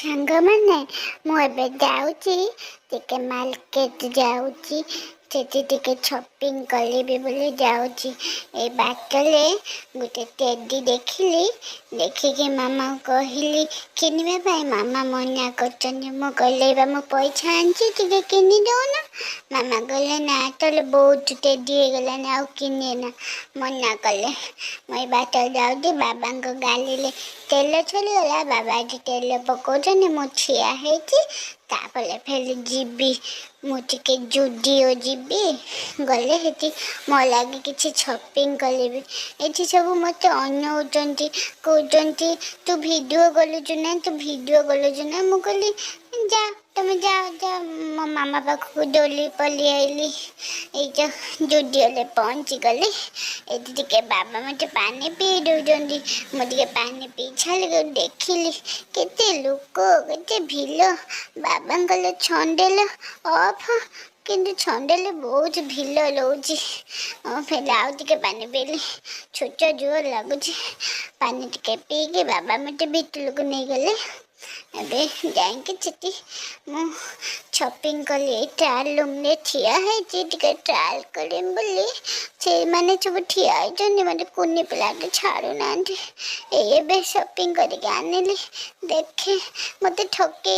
ସାଙ୍ଗମାନେ, ମୁଁ ଏବେ ଯାଉଛି, ଟିକେ ମାର୍କେଟ ଯାଉଛି। ସେଠି ଟିକେ ସପିଂ କରିବି ବୋଲି ଯାଉଛି। ଏଇ ବାଟରେ ଗୋଟେ ଟେଡି ଦେଖିଲି। ଦେଖିକି ମାମାକୁ କହିଲି କିଣିବା ପାଇଁ। ମାମା ମନା କରୁଛନ୍ତି। ମୁଁ କହିଲି, ବା ମୁଁ ପଇସା ଆଣିଛି, ଟିକେ କିଣି ଦଉନ। ମାମା କହିଲେ, ନା, ତୋର ବହୁତ ଟେଡି ହେଇଗଲାଣି, ଆଉ କିଣେନା। ମନା କଲେ। ମୁଁ ଏଇ ବାଟରେ ଯାଉଛି, ବାବାଙ୍କ ଗାଡ଼ିରେ ତେଲ ସରିଗଲା। ବାବା ଏଠି ତେଲ ପକଉଛନ୍ତି, ମୁଁ ଠିଆ ହେଇଛି। ତାପରେ ଫେର ଯିବି ମୁଁ ଟିକେ ଜୁଡ଼ିଓ ଯିବି। ଗଲେ ସେଠି ମୋ ଲାଗି କିଛି ସପିଂ କରିବି। ଏଠି ସବୁ ମୋତେ ଅନଉଛନ୍ତି, କହୁଛନ୍ତି, ତୁ ଭିଡ଼ିଓ କରୁଛୁ ନା, ତୁ ଭିଡ଼ିଓ କରୁଛୁ ନା? ମୁଁ କହିଲି, ଯା, ତମେ ଯାଅ, ଯାଅ। ମୋ ମାମା ପାଖକୁ ଦୌଡ଼ି ପଳେଇ ଆଇଲି। ଏଇ ତ ଜୁଡ଼ିଓରେ ପହଞ୍ଚିଗଲି। ଏଠି ଟିକେ ବାବା ମୋତେ ପାଣି ପିଇ ଦେଉଛନ୍ତି। ମୁଁ ଟିକେ ପାଣି ପିଇ ସାରିକି ଦେଖିଲି କେତେ ଲୋକ, କେତେ ଭିଡ଼। ବାବାଙ୍କର ସ୍ୟାଣ୍ଡେଲ ଅଫ୍, କିନ୍ତୁ ସ୍ୟାଣ୍ଡେଲ ବହୁତ ଭିଡ଼ ରହୁଛି। ଫେର ଆଉ ଟିକେ ପାଣି ପିଇଲି। ଛୋଟ ଜୋର ଲାଗୁଛି। ପାଣି ଟିକେ ପିଇକି ବାବା ମୋତେ ଭିତରକୁ ନେଇଗଲେ। ଏବେ ଯାଇକି ସେଠି ମୁଁ ସପିଂ କଲି। ଏଇ ଟ୍ରାଏଲ୍ ରୁମ୍ରେ ଠିଆ ହେଇଛି ଟିକେ ଟ୍ରାଏଲ୍ କରିବି ବୋଲି। ସେଇମାନେ ସବୁ ଠିଆ ହେଇଛନ୍ତି, ମୋତେ କୁନି ପିଲାଟେ ଛାଡ଼ୁନାହାନ୍ତି। ଏଇ ଏବେ ସପିଂ କରିକି ଆଣିଲି। ଦେଖେ, ମୋତେ ଠକେଇ